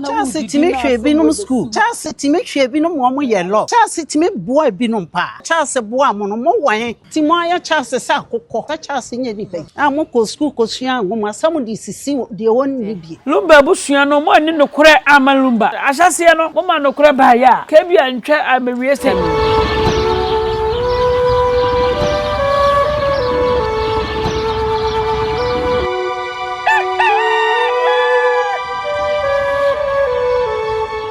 Charles tumi hwɛ ebinom sukuu. Charles tumi hwɛ ebinom ma wɔyɛ law. Charles tumi boa ebinom paa. Charles boa mo no, mo wɔ he? Nti moayɛ Charles sɛ akokɔ. Sɛ Charles nyɛ nipa yi a mokɔ sukuu kɔsua nwoma sɛ mode sisi deɛ ɔnni bi. Lumba abusua no, moanni nokorɛ amma Lumba. Ahyɛaseɛ no, momaa nokorɛ baeɛ a, ka ebia antwa ammɛwie sɛ.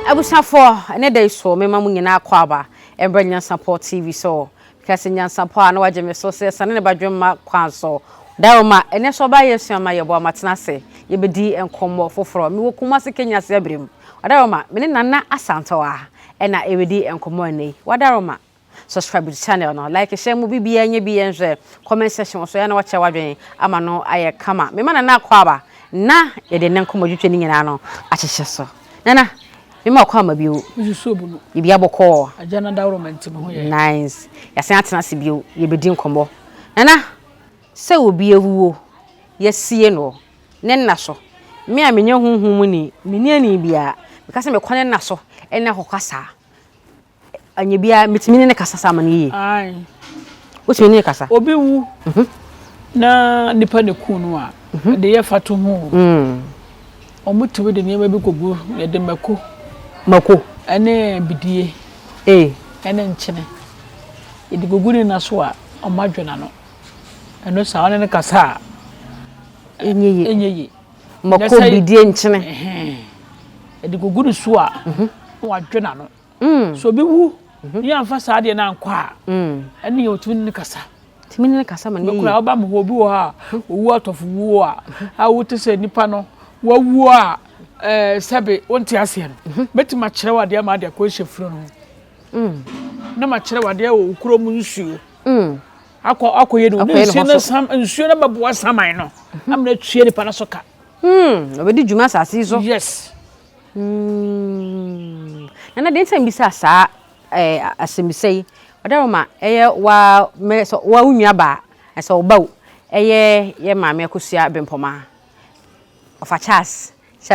Abusuafoɔ, ɛnɛ da yi so mema mo nyinaa akwaaba ɛmbrɛ Nyansapɔ TV so. Meka sɛ Nyansapɔ a na wagye me so sɛ sane ne badwemma kwan so. Daroma, ɛnɛ so ɔbaa yɛsua ma yɛboa matena ase yɛbɛdi nkɔmmɔ foforɔ. Mewɔ Kumasi Kenya ase abirem. Wadaroma, me ne Nana Asantewaa ɛna ɛredi nkɔmmɔ ɛnɛ yi. Wadaroma. Subscribe to channel no, like hyɛ mu biribiara nyɛ bi yɛnhwɛ comment section wɔ so yɛ na wakyɛ wadwen ama no ayɛ kama. Mema Nana akwaaba na yɛde ne nkɔmmɔ twitwa ne nyinaa no ahyehyɛ so. Nana, mema wakɔ ama bio. Biribiara bɔkɔɔ. Agya na daworo ma nti me ho yɛ. Nice. Yɛasan atena ase bio, yɛbɛdi nkɔmmɔ. Nana, sɛ obi awuo, yɛasie no ne nna so. Me a menyɛ honhom mu ni, menni ani biara, meka sɛ mekɔ ne nna so ne akɔkasa a, Anyɛ biara metumi ne no kasa saa ma no yie. Ae. Wotumi ne no kasa? Obi wu mhm. na nipa na eku no a, mhm. de yɛ fa to ho. Mm. Wɔtumi de nneɛma bi kɔgu yɛde mako. Mako. Ɛne bidie. Ee. Ɛne nkyene. Yɛde gugu ne na so a, wɔn adwene ano. Ɛno saa ɔne no kasa a. Ɛnyɛ yie. Ɛnyɛ yie. Mako bidie nkyene. Yɛde gugu ne so a, mhm. na wadwene ano. Sɛ obi wu ne yɛamfa saa adeɛ no ankɔ a, ɛne yɛ ɔtumi ne no kasa. Tumi ne no kasa ma ne yie. Mekura ɔba me hɔ obi wɔ hɔ a owu atɔfo wuo a a wote sɛ nipa no wawuo a ɛɛ sɛbe wonte aseɛ no. Mɛtumi akyerɛ wo adeɛ ama ade akɔ ahyɛ funu no ho. Na makyerɛ wo adeɛ wɔ wo kurom nsuo. Akɔ akɔyɛ no ne nsuo no sam nsuo no bɛboa saman no ama no atua nipa no so ka. Ɔbɛdi dwuma asase yi so. Yes. Mm. Nana deɛ nti a mbisaa saa eh, asɛmmisa yi, ɔdɛ ma ɛyɛ wa mɛ sɛ wa wo nua baa, sɛ wo ba o, ɛyɛ yɛ maame Akosua Bempɔmaa, ɔfa Charles,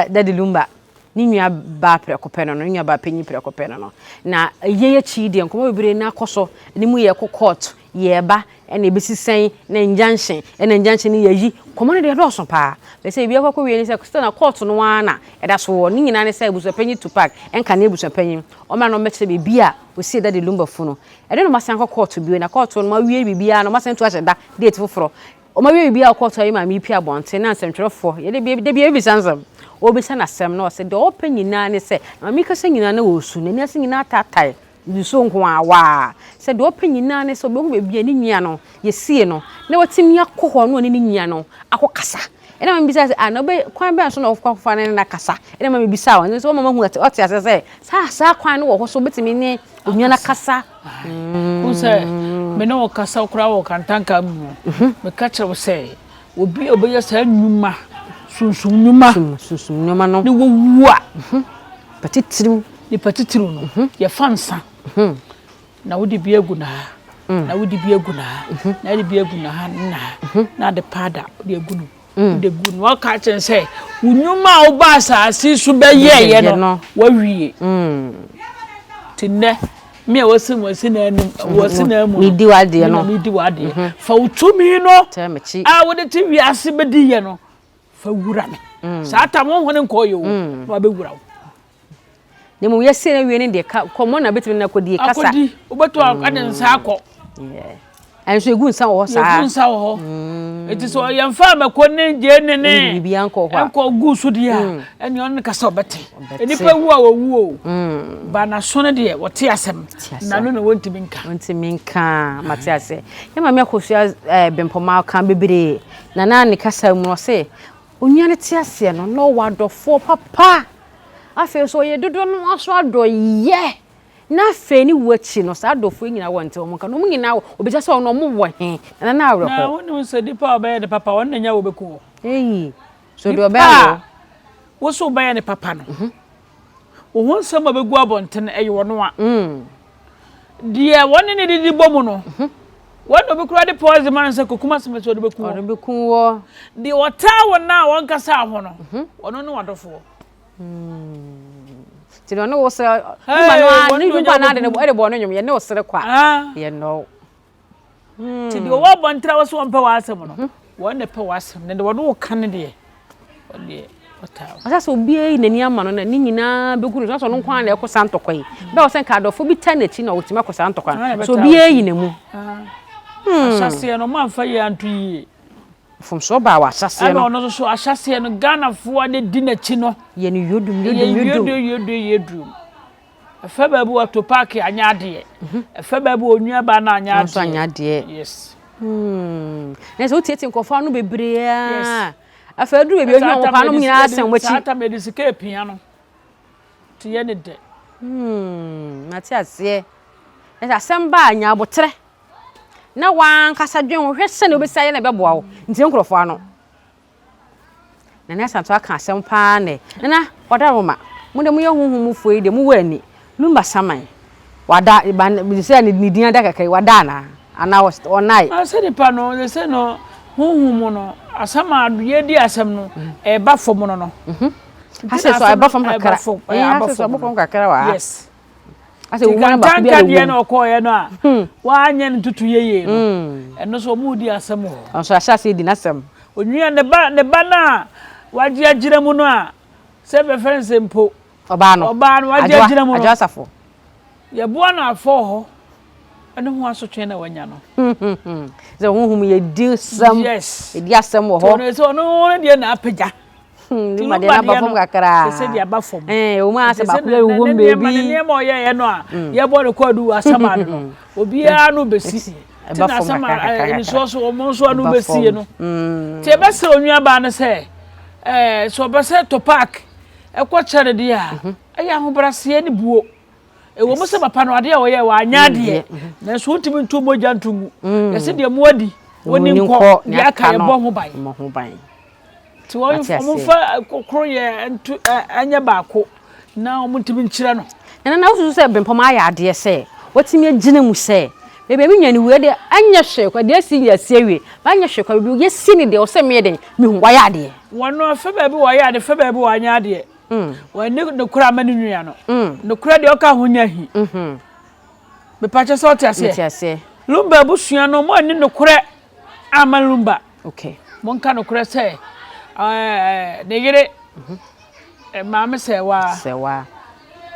Daddy Lumba, ne nua baa prɛko pɛ no no, ne nua baa panyin prɛko pɛ no no. Na yei akyi yi deɛ nkɔmmɔ bebree na akɔ so, ne mu yɛkɔ court, yɛreba, ɛna ɛbɛsi sɛn, na injunction, ɛna injunction no yɛayi. Nkɔmmɔ no deɛ ɛdɔɔso paa. Bɛyɛ sɛ biribi akɔ akɔwie ne sɛ, still na court no ara na ɛda so wɔ. Ne nyinaa ne sɛ abusuapanyin Tupac nka ne abusuapanyin, ɔmmra na ɔmmɛkyerɛ baabi a ɔsie Daddy Lumba funu. Ɛno na wɔasan akɔ court bio, na court no wɔawie biribiara no, wɔasan atu ahyɛ da date foforɔ. Wɔawie biribiara wɔ court a yɛ maame yi pue abɔnten na nsɛntwerɛfoɔ, yɛde bia da biara yɛbisa nsɛm. Ɔrebisa no asɛm na ɔse deɛ ɔpɛ nyinaa ne sɛ, na maame yi kasa nyinaa na ɔresu, n'ani ase nyinaa ataatae. Nsuo nko ara, waa! Sɛ deɛ ɔpɛ nyinaa ne sɛ ɔbɛhu baabi a ne nua no yɛsie no na watumi akɔ hɔ na ɔne ne nua no akɔkasa. Ɛna ma mebisa sɛ, ah, na wobɛ, kwan bɛn so na wokɔ akɔfa ne ne akasa? Ɛna ma mebisaa wɔn, nso wɔma mahu, ɔte aseɛ sɛ saa saa kwan no wɔ hɔ so wobɛtumi ne onua no akasa. Wohu sɛ me ne wo kasa koraa wɔ kantanka mu no, meka kyerɛ wo sɛ obi a ɔbɛyɛ saa nnwuma, sunsum nnwuma, sunsum nnwuma no, ne wawu a, nipa titiriw, nipa titiriw no, yɛfa nsa na wode bi agu na ha, na wode bi agu na ha, na wode bi agu na ha na ha, na ade paada wode agu no, wode gu no, waka kyerɛ sɛ wo nnwuma a woba asase so bɛyɛɛyɛ no, wawie. Nti nnɛ, me a wɔsi wɔsi na anum wɔsi na amu no, medi w'adeɛ no, medi w'adeɛ. Fa wo tumi no a wode te wiase bɛdi yɛ no, fa wura me. Saa tam wo ho ne nkɔɔ yɛ o, na wabɛwura wo. Na mmom yɛsie no awie no deɛ ka kɔmmɔ na bɛtumi no akɔdie kasa. Akɔdi wobɛtɔ ɛde nsa akɔ. Ɛnso egu nsa wɔ hɔ saa. Egu nsa wɔ hɔ. Eti sɛ yɛmfa amako ne gyeene ne biribiara nkɔ hɔ a nkɔ gu so deɛ a ɛne ɔno ne kasa ɔbɛte. Nipa wu a wɔwu o. Ba n'aso no deɛ wɔte asɛm. N'ano na wɔntumi nka. Wɔntumi nka mate ase. Yɛ maame Akosua ɛɛ Bempɔmaa ɔka bebree na na ne kasa mu ɔse onua no te aseɛ no na ɔwɔ adɔfoɔ papa. Afei nso ɔyɛ dodoɔ no ara so adɔeɛ. Na afei ne wu akyi no, saa adɔfoɔ yi nyinaa wɔnte wɔn nka. Na wɔn nyinaa wɔ, wɔbisa sɛ wɔn wɔn wɔ he? Na na awerɛhoɔ. Na wonim sɛ nipa a ɔbɛyɛ ne papa, ɔno na nya wɔbɛku wɔ. Eyi, so deɛ ɔbɛyɛ wɔ. Nipa a wo so wobɛyɛ ne papa no, wo ho nsɛm a bɛgu abɔnten ɛyɛ ɔno a. Deɛ wɔne ne didi bɔ mu no, wɔn na obi koraa de poison ma no sɛ kokum asɛm sɛ ɔde bɛku wɔ. Ɔde bɛku wɔ. Deɛ ɔtaa wɔn a wɔnkasa ho no, ɔno ne w'adɔfoɔ. Nti no ɔne wo sere Lumba no ara ne Lumba no ara de ne de bɔ ne nnwom yɛne wo sere kwa yɛnnɔ wo. Nti deɛ ɔwɔ abɔnten a wɔsɛ wɔmpɛ w'asɛm no wɔn na ɛpɛ w'asɛm na deɛ wɔne wo ka no deɛ ɔdeɛ ɔtaa wo. Ɔsɛ sɛ obiara yi n'ani ama no na ne nyinaa bɛgu no so asɛ ɔno nko ara na ɛkɔ saa ntɔkwa yi bɛwɔ sɛ nka adɔfo bi taa n'akyi na ɔtumi akɔ saa ntɔkwa no so obiara yi ne mu. Ahyɛseɛ no ɔmo amfa yie anto yie. Mfomsoɔ baa wɔ ahyɛseɛ no. Ɛna ɔno nso so ahyɛseɛ no Ghanafoɔ a na di n'akyi no. Yɛ no yodum yodum yodum. Yɛ yodum yodum. Ɛfɛ baabi wɔ to paaki anyɛ adeɛ. Ɛfɛ baabi wɔ onua baa no anyɛ adeɛ. Nso anyɛ adeɛ. Yes. Hmm. Na sɛ wotietie nkurɔfoɔ ano bebree a. Afei aduru baabi ohia wɔn paa no nyinaa sɛn wɔn akyi. Saa tam yɛde sika epia no. Ti yɛ ne dɛ. Hmm. Mate aseɛ. Na sɛ asɛm ba a nya aboterɛ. Na w'ankasa dwen ho hwɛ sɛnea wobɛsi ayɛ na ɛbɛboa wo. Ntie nkurɔfoɔ ano. Nana Asantewaa aka asɛm paa nnɛ. Nana, Wadaroma, mo deɛ moyɛ honhom mufoɔ yi deɛ mowɔ ani. Lumba Saman, wada, ba, sɛ ne din ada kakra yi, wada anaa? Anaa ɔnnae? Ah, sɛ nipa no, sɛ no, honhom mu no, asɛm a yɛdi asɛm no, ɛba fam no no. Asɛ so ɛba fam kakra. Ɛba fam kakra wɔ ha. Yes. Asɛ wo mu baako bi a deɛ na ɔkɔɔyɛ no a hmm. wanyɛ no tutu yeye no hmm. ɛno nso ɔmo di asɛm wɔ hɔ. Ɔnso ahyɛ ase di n'asɛm. Onua ne ba ne ba no a wagye agyina mu no a sɛ bɛfɛ no sɛ mpo. Ɔbaa no ɔbaa no wagye agyina mu no. Adwoa Asafo. Yɛboa no afɔ hɔ ɛne ho asotwe na wanya no. Sɛ honhom yɛ di asɛm. Yes. Yɛ di asɛm wɔ hɔ. Tɔn sɛ ɔno deɛ na apagya. Hmm, ne ma deɛ n'aba fam kakra. Sɛ deɛ aba fam. Ɛɛ wɔn a sɛ baako yɛ wɔ mu beebi. Ne nneɛma ɔyɛyɛ no a mm. yɛbɔ ne kɔɔdu wɔ asɛm ano no mm. obiara no bɛsi. Ɛba fam kakra kakra. Nsuo so wɔn nso ano bɛsie no. Mm. Nti ɛbɛsrɛ onua baa no sɛ ɛɛ sɛ ɔbɛ sɛ to park ɛkɔ kyerɛ ne deɛ a mhm. ɛyɛ ahobrɛaseɛ ne buo. Ɛwɔ mu sɛ papa no adeɛ a ɔyɛ wanyɛ adeɛ nanso wontumi nto mogya nto ngu. Yɛsɛ deɛ mo adi wɔni nkɔ deɛ aka yɛbɔ ho ban. Nti wɔmfa koroyɛ nto ɛnyɛ baako na wɔntumi nkyerɛ no. Nana na wosusu sɛ Bempɔm ayɛ adeɛ sɛ watumi agyina mu sɛ baabi a me nua no wuiɛ deɛ ɛnyɛ hwee koraa deɛ asi deɛ asi awie but ɛnyɛ hwee koraa baabi a yɛsi no deɛ ɛwɔ sɛ meyɛ dɛn mehu wayɛ adeɛ. Wɔno fɛ baabi wɔayɛ adeɛ fɛ baabi wɔanyɛ adeɛ. Wɔanni nokorɛ amma ne nua no. Nokorɛ deɛ ɔka ho nyɛ ahi. Mepakyɛ sɛ ɔte aseɛ? Mete aseɛ. Lumba abusua no moanni nokorɛ amma Lumba. Okay. Monka nokorɛ sɛ ɛɛ ne yere maame Sɛwaa. Sɛwaa.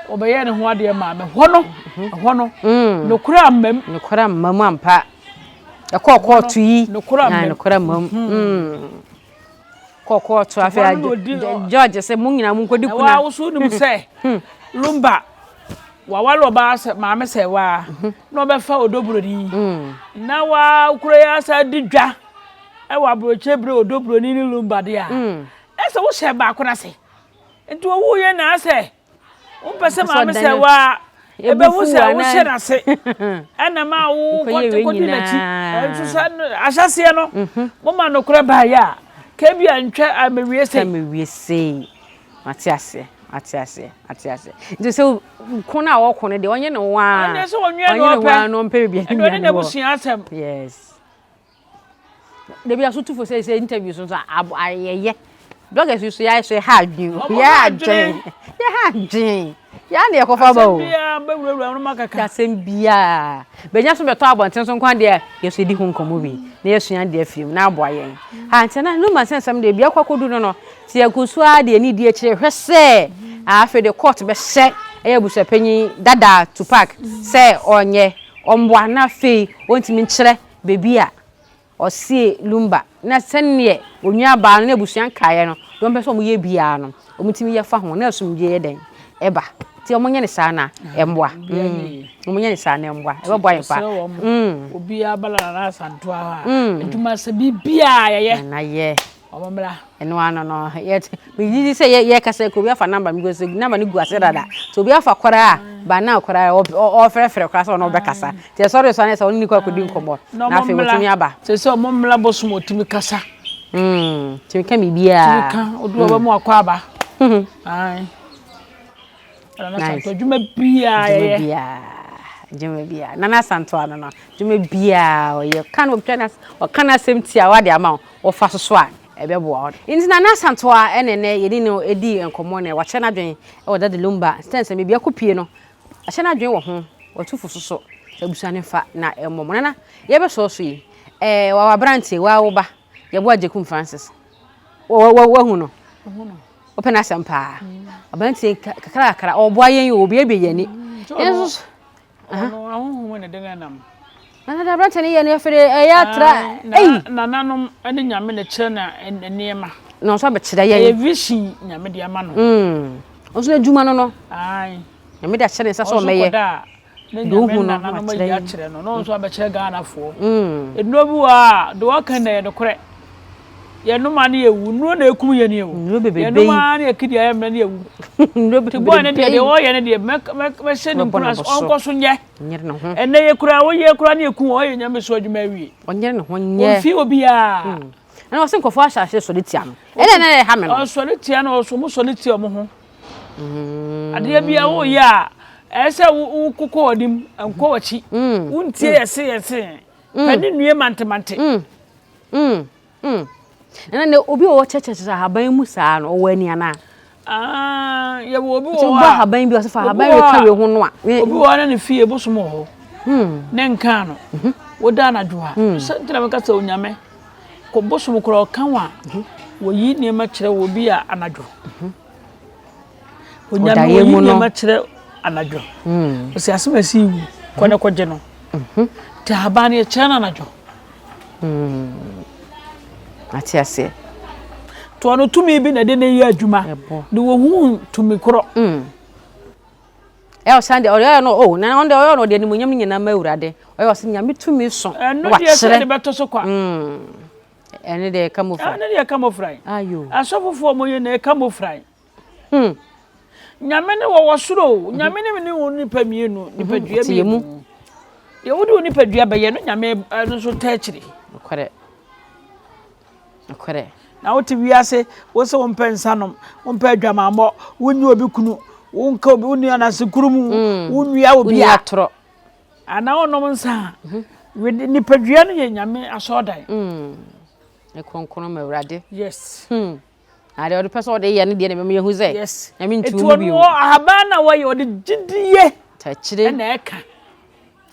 Ɔbɛyɛɛ ne ho adeɛ maa me. Hɔ no, ɛhɔ no, nokorɛ amma mu. Nokorɛ amma mu ampa. Ɛkɔɔ kɔɔto yi. Nokorɛ amma mu. Nokorɛ amma mu. Kɔ kɔɔto afei a judge sɛ mo nyinaa mo nkɔdi kuna. Na woso nim sɛ hmm. Lumba wawale ɔbaa sɛ maame sɛ waa mhm. na ɔbɛfa odoburoni hmm. na waa kuro yi asa di dwa ɛwɔ aburokyire bere odoburoni ne Lumba deɛ a hmm. ɛsɛ wohyɛ baako n'ase nti owu yɛ na asɛ. Wompɛ sɛ maame sɛ waa ɛbɛhu sɛ wohyɛ n'ase ɛna ma wo kɔdi n'akyi nso sɛ ahyɛseɛ no mhm. moma nokorɛ baeɛ a ka bi a ntwa amewie sei amewie sei mate aseɛ mate aseɛ mate aseɛ nti sɛ ko no a wɔko no deɛ ɔnyɛ ne ho a ɔnyɛ sɛ ɔnwia na ɔpɛ na ɔmpɛ biribi ɛne ɔne n'abusua asɛm yes Dabi aso tufo sɛ sɛ interview so nso ayɛyɛ. Bloggers yi so yɛ so yɛ ha adwene o. Yɛ ha adwene. Yɛ ha adwene. Yɛ na yɛkɔfa ba o. Asɛm biara bɛwurawura no ma kaka. Asɛm biara. Bɛnya so bɛtɔ abɔnten so nkwa deɛ yɛ so yɛdi ho nkɔmmɔ bi na yɛsua deɛ afiri mu na aboa yɛn. Ha nti na no ma sɛ nsɛm deɛ bia kɔ akɔdu no no nti yɛkɔ so ara deɛ ne di akyire hwɛ sɛ afei de court bɛhyɛ ɛyɛ abusuapanyin dada Tupac sɛ ɔnyɛ ɔmboa na afei ɔntumi nkyerɛ baabi a ɔsiee Lumba, na sɛdeɛ onuabaa no ne abusua nkaeɛ no, deɛ wɔpɛ sɛ wɔyɛ biara no, wɔtumi yɛ fa ho, na asomdwoeɛ yɛ dɛn? Ɛba. Nti wɔnyɛ no saa na ɛmmoa. Wɔnyɛ no saa na ɛmmoa. Ɛbɛboa yɛn paa. Obiara ba Nana Asantewaa hɔ a, adwuma sɛ biribiara yɛyɛ. Nana yɛ. Wɔn mmra. Ɛno ano no, yɛ megye di sɛ yɛ yɛkasa kɔ obi afa namba mi because namba no gu ase dada. So obi afa koraa ba na koraa ɔfrɛfrɛ koraa sɛ ɔno ɔbɛkasa. Nti ɛsɔre so anɛ sɛ ɔne ne kɔ akɔdi nkɔmmɔ na afei wɔtumi aba. Sɛ sɛ ɔmo mmra bosom ɔtumi kasa. Mm, tumi ka biribiara. Tumi ka, odu ɔbɛ mu akɔ aba. Ae. Nana Santo adwuma biara yɛyɛ. Adwuma biara, adwuma biara. Nana Santo ano no, adwuma biara ɔyɛ. Ka no ɔtwa na ɔka n'asɛm tiawa de ama wo. Wɔfa so so a, Ɛbɛboa wo. Nti Nana Asantewaa ɛna ɛnɛ yɛne no ɛdii nkɔmmɔ na wakyerɛ n'adwene wɔ Daddy Lumba sɛ sɛ baabi akɔpie no wakyerɛ n'adwene wɔ ho, watu fo soso sɛ abusua no mfa na ɛmmɔ mo. Nana yɛbɛsɔɔ so yi, ɛɛ w'aberanteɛ, waa wo ba, Yɛboa Agyekum Francis, wahu no? Wopɛ n'asɛm paa. Aberanteɛ kakra kakra ɔboa yɛn o, obiebie yɛn ani. Yɛn nso Ɔno ahonhom na ɛde no nam. Nana de aberanteɛ no yɛ no afei ɛyɛ atra. Ei. Nananom ne nyame na kyerɛ na nneɛma. Na ɔnso abɛkyerɛ yɛn. Ɛyɛ vision nyame de ama no. Mm. Ɔnso n'adwuma no no. Ae. Nyame de ahyɛ ne nsa sɛ ɔmɛyɛ. Ɔnso kɔda a ne nyame nananom ayi akyerɛ no na ɔnso abɛkyerɛ Ghanafoɔ. Mm. Nnuro bi wɔ a deɛ wɔka na ɛyɛ nokorɛ. Yɛnom a ne yɛwu. Nnuro na ɛkum yɛn o. Nnuro bebrebe yi. Yɛnom a ne yɛkidi ayɛ mmerɛ ne yɛwu. Nnuro bebrebe. Ti bɔɔ ne deɛ deɛ ɔyɛ ne deɛ mɛhyɛ ne nkura so ɔnkɔ so nyɛ. Ɔnyere ne ho. Ɛnɛ yɛ kura woyɛ kura ne yɛku ɔyɛ nyame so adwuma awie. Ɔnyere ne ho nyɛ. Ɔmfi obiara. Ɛna ɔsɛ nkurɔfoɔ ahyɛ aseɛ sɔre tia no. Ɛna ɛna ɛha me no. Ɔsɔre tia no ɔsɔ mo sɔre tia ɔmo ho. Adeɛ bi a woyɛ a ɛyɛ sɛ wokokɔ w'anim nkɔ w'akyi. Wontie yɛse yɛse. Pɛ ne nnue mantemante. Mm, mm. Nana na obi a ɔwɔ kyɛkyɛkyɛ ahaban mu saa no ɔwɔ ani anaa? Ah, yɛwɔ obi wɔ hɔ a. Bɔ ahaban bi ɔsɛ fa ahaban wei ka wei ho no a. Obi wɔ hɔ na ne fie bosom wɔ hɔ. Hmm. Ne nka no. Mhm. Woda anadwo a. Hmm. Sɛ ntina meka sɛ onyame kɔ bosom korɔ ɔka wo a. Mhm. Wɔyi nneɛma kyerɛ wɔ bi a anadwo. Mhm. Onyame wɔyi nneɛma kyerɛ anadwo. Hmm. Ɔsɛ asɛm asi wu kɔ ne kɔgye no. Nti ahaban no yɛkyerɛ no anadwo. Hmm. Ate aseɛ. To ɔno tumi bi na ɛde ne yɛ adwuma. De wɔhu tumi korɔ. Mm. Ɛ ɔsan deɛ ɔyɛ no o na ɔno deɛ ɔyɛ no ɔde animuonyam nyinaa ma awurade. Ɔyɛ ɔsɛ nyame tumi so. Ɛno deɛ sɛ de bɛto so kwa. Mm. Ɛno deɛ ɛka mo fra. Ɛno deɛ ɛka mo fra. Ayo. Asɔfofoɔ mo yɛ na ɛka mo fra. Hmm. Nyame ne wɔ wɔ soro o. Mhm. Nyame ne ne wo nipa mmienu, mhm. nipadua mmienu. Deɛ wode wo nipadua bɛyɛ no Nyame eh, no nso ta akyiri. Nokorɛ. Nokorɛ. Na wote wiase, wo sɛ wompɛ nsa nom, wompɛ adwamammɔ, wonni obi kunu, wonka obi, wonni anasekuru mu, mm. wonwia obi a. Anaa wonom nsa a. Mhm. Nipadua no yɛ Nyame asɔɔdan. Mm. Ne kronkron ma Awurade. Yes. Hmm. Na deɛ ɔde pɛ sɛ ɔde yɛ no deɛ na ɛbɛma yɛhu sɛ yes. Nyame nti wo mu bio. Eti ahaban na wɔyɛ ɔde gyidie takyire ɛna ɛka.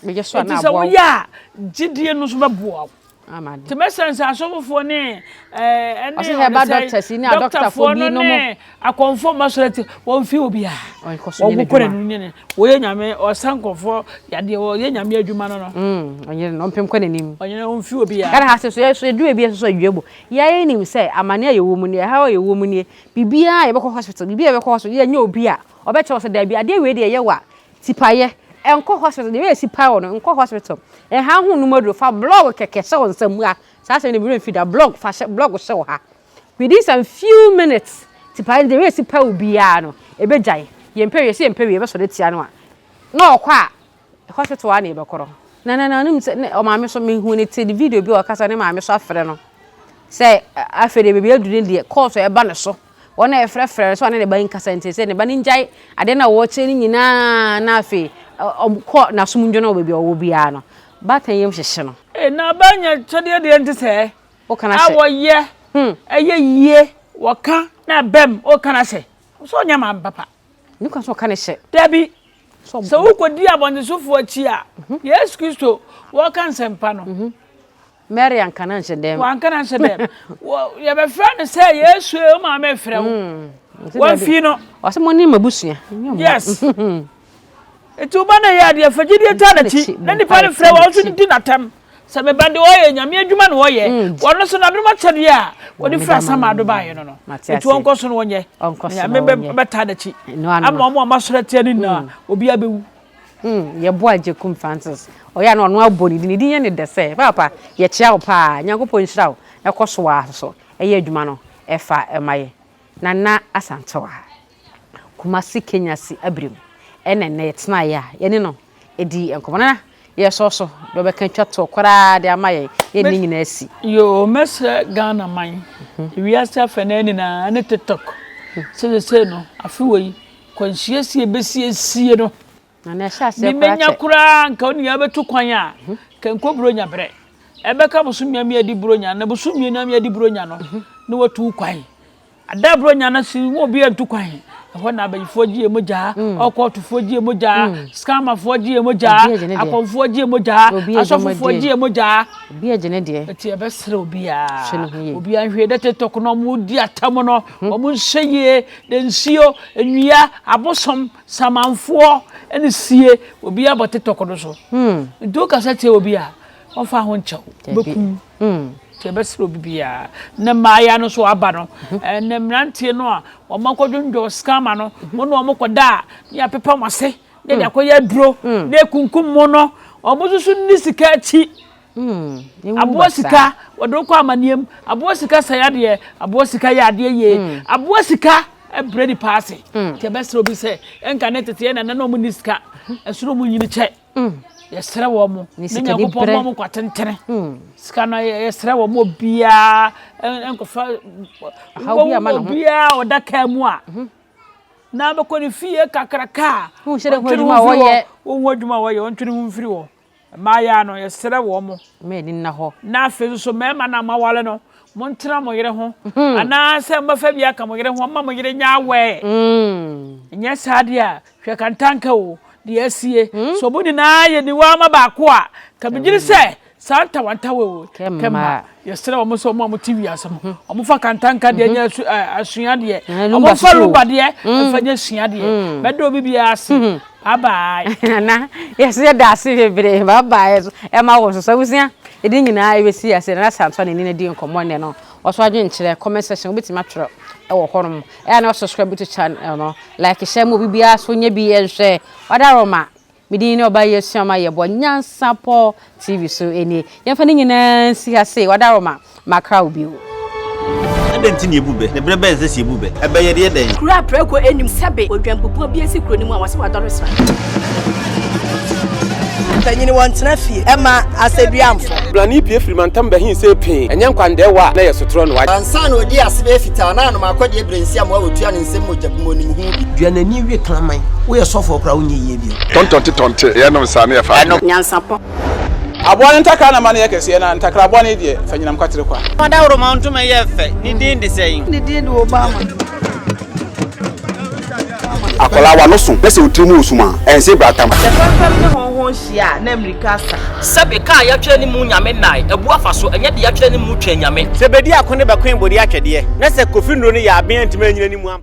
Bɛyɛ so a na aboa wo. Eti sɛ woyɛ a gyidie no nso bɛboa wo. Amade. Te mɛsɛn sɛ asɔfofoɔ ne ɛɛ ɛne Ɔsɛ herbal doctors ne adɔktafoɔ bi no mo. Akɔmfoɔ mma sɔrɔ ti wɔn fi obiara. Ɔnkɔ so nyɛ Wɔn kɔ n'adwuma. n'anim nyɛ wɔyɛ nyame ɔsa nkɔfoɔ yadeɛ wɔyɛ nyame adwuma no no. Mm, ɔnyere no ɔmpem kɔ n'anim. Ɔnyere wɔn fi obiara. Ghana ha se so yɛ so yɛduru ebi so so adua bu. Yɛn nim sɛ amane a yɛwɔ mu nie, ɛhaw a yɛwɔ mu nie, biribiara a yɛbɛkɔ hospital, biribiara a yɛbɛkɔ hospital, yɛnyɛ obi a ɔbɛkyerɛ wo sɛ daabi, adeɛ wei deɛ ɛyɛ wo a, tipaeɛ, nkɔ hospital, deɛ wei si pae wɔ no, nkɔ hospital, ɛnha ho nnom aduro, fa blog kɛkɛ hyɛ wo nsa mu ha, saa asɛm no me werɛ mfi da, blog, fa hyɛ, blog hyɛ wo ha, within some few minutes, tipaeɛ no deɛ wei si pae wo biara no, ɛbɛgyae, yɛmpɛ wei, yɛse yɛmpɛ wei, yɛbɛsɔre atia no a, na ɔkɔ a, Hospital a na yɛbɛkɔ no. Na na na ɔnim sɛ ne ɔmaame so mehu ne te ne video bi a ɔkasa ne maame so afrɛ no sɛ afei deɛ baabi aduru no deɛ kɔɔso a ɛba ne so wɔn a ɛfrɛfrɛ no sɛ ɔne ne ba nkasa nti sɛ ne ba no ngyae adeɛ no a wɔkyerɛ no nyinaa na afei ɔkɔ n'asom ndwo no wɔ baabi a ɔwɔ biara no baatan yam hyehye no. Ee na aba nya kyɛdeɛ deɛ nte sɛɛ Woka no a ahyɛ. wɔyɛ Hmm. ɛyɛ yie wɔka na ɛbɛm woka no ahyɛ sɛ ɔnyɛ maame papa. Ne kwan sɛ ɔka ne hyɛ. Dabi. Sɛ wokɔdi abɔntensofoɔ akyi a, mhm. Yesu Kristo wɔka nsɛmpa no. Mhm. Mary anka no anhyɛ dɛm. Wanka no anhyɛ dɛm. Yɛbɛfrɛ no sɛ Yesu e, wo maame frɛ wo. Mm. Wamfi no. Ɔsɛ mo ne m'abusua. Yes. Nti wo ba no yɛ adeɛ fa gyidie taa n'akyi na nipa no frɛ wɔn nso di n'atɛm. Sɛ me ba de ɔyɛ nyame adwuma na ɔyɛ mm. wɔno so n'adom akyɛdeɛ a wɔde firi asama ado baeɛ no no ɛti wɔnkɔ so no wɔnyɛ nyame bɛtaa n'akyi ama ɔmo a masɔrɔ atia no nyinaa mm. obiara bɛwu mm, yɛboa Agyekum Francis ɔyɛ na ɔno abɔ ne din ne din yɛ ne dɛ sɛ paapa yɛkyea wo paa Nyankopɔn nhyira wo ɛkɔ so a so ɛyɛ adwuma no ɛfa ɛma yɛ Nana Asantewaa Kumasi Kenyasi Abirim ɛna ɛnɛ yɛtenaeɛ a yɛne no dii nkɔmmɔ. Nana, yɛsɔ so deɛ ɔbɛka twa toɔ koraa de ama yɛn, yɛn ne nyinaa asi. Yoo, mɛsrɛ Ghana man, wiase afɛnaa nyinaa ne TikTok sɛ sesei no, afe wei, kwansiesie bɛsiesie no. Nana, ɛhyɛ aseɛ koraa kyɛ. Menya koraa nka wo nua bɛtu kwan a, nka nkɔ Buronya berɛ. Ɛbɛka bosome a meadi Buronya, na bosome mmienu a meadi Buronya no, na watu kwan. Ada Buronya no si mu obi antu kwan. Ɛhɔ na abayifoɔ gye yɛ mogyaa, mm. ɔkɔɔtofoɔ gye yɛ mogyaa, mm. scammerfoɔ gye yɛ mogyaa, akɔmfoɔ gye yɛ mogyaa, asɔfofoɔ gye yɛ mogyaa. Obi agye ne deɛ. Eti ɛbɛsrɛ obiara. Obiara nhwɛ dɛ TikTok na wɔn di atam no, hmm. wɔn nhyɛ yie, de nsuo, nnua, abosom, samanfoɔ ɛne sie obiara bɔ TikTok no so. Hmm. Nti wokasa tie obi a, wɔmfa ho nkyɛw, bɛkum. Nti ɛbɛsrɛ obi biara. Ne mmaayea no so aba no, ne mmeranteɛ no a wɔn akɔdwondwo scammer no, wɔn na wɔn kɔda a ne yɛapepa wɔn ase ne yɛde akɔyɛ aduro ne ekunkum mo no, wɔn nso so nni sika akyi. Aboa sika wɔde wokɔ amaneɛ mu, aboa sika sɛe adeɛ, aboa sika yɛ adeɛ yie, aboa sika brɛ nipa ase. Nti ɛbɛsrɛ obi sɛ ɛnka ne tete yɛ nana na wɔn nni sika, ɛso na wɔn nyini kyɛ. Yɛsrɛ wɔn mo ne Nyankopɔn mma wɔn nkwa tentene. Sika no yɛsrɛ wɔn obiara nkɔfa obiara ɔda kaa mu a mhm. na bɛkɔ ne fie kakraka a ɔntwene ho mfiri hɔ wɔn adwuma a wɔyɛ ɔntwene ho mfiri hɔ. Mmaayaa no yɛsrɛ wɔn mo. Na afei nso mmarima no a moaware no montena mo yere ho mhm. anaasɛ mobɛfa bi aka mo yere ho ma mo yere nyɛ awɛɛ. Mm. Nyɛ saa deɛ a Hwɛ kantanka o, deɛ asie. Sɛ ɔmo nyinaa yɛ niwa ama baako a, ka megyedi sɛ saa ntawantawa o, kɛmma. Yɛsrɛ wɔn sɛ wɔn a wɔte wiase no, wɔn fa kantanka deɛ nyɛ asu ɛɛ asua deɛ, wɔn fa lumba deɛ ɛfa nyɛ sua deɛ. Mɛda obi biara ase. Bye bye. Nana, yɛso yɛda ase bebree. Bye bye so ɛma wo nso. So abusua, yɛde nyinaa ɛbɛsi ase. Nana Santɔ ne ne no di nkɔmmɔ nnɛ no. Ɔso adwenkyerɛ, comment section, wobɛtumi atwerɛ ɛwɔ hɔnom. Ɛyɛ a na subscribe to channel no, like hyɛ ma obi biara so nyɛ bi nhwɛ. Wadaroma, me din ne ɔbaa yi asua ma yɛbɔ Nyansapɔ TV so nie. Yɛmfa ne nyinaa nsi ha sei, Wadaroma, makra wo bio. Adɛn nti na yɛbu bɛ? Na berɛ bɛn na ɛsɛ sɛ yɛbu bɛ? Ɛbɛ yɛ deɛ dɛn? Kuro a prako nnim sɛbe odwanbubuo bi asi kuro no mu a wɔse wadɔre sra. Mpanyin wɔntena fie mma asɛduamfo. Blani pue firi mantam bɛhee see pee, ɛnyɛ nkwandɛɛwa a na ɛyɛ sotorɔ no. Ansa na ɔdii ase bɛyɛ fitaa na anom akɔdeɛ berɛ nsi amoa wɔtua ne nsam mogya bi mu ɔnim ho bi. Dua n'ani we kraman. Woyɛ sɔfoɔ koraa wonyɛ yie bio. Tɔntɔnte tɔnte, yɛnom saa na yɛfa adwene. Nyansapɔ. Aboa no ntakra na ma no yɛ kɛseɛ, na ntakra bɔne deɛ, fa nyinam kwatere kwa. Ɔdawuroma ntoma yɛ fɛ, ne din de sɛn? Ne din de Obama. Akwadaa w'ano so na sɛ wo tiri mu wɔ sum a, ɛnse bratam. Sɛ fɛmfɛm ne hɔnhɔn hyia a, na mmirika asa. Sɛbe ka a yɛatwerɛ ne mu Nyame nnae, abu afa so, ɛnyɛ deɛ yɛatwerɛ ne mu Twɛn Nyame. Sɛ bedi ako ne bɛkoe bode atwɛdeɛ, na sɛ Kofi nnuro no yɛ aben antumi anyina ne mu ampa.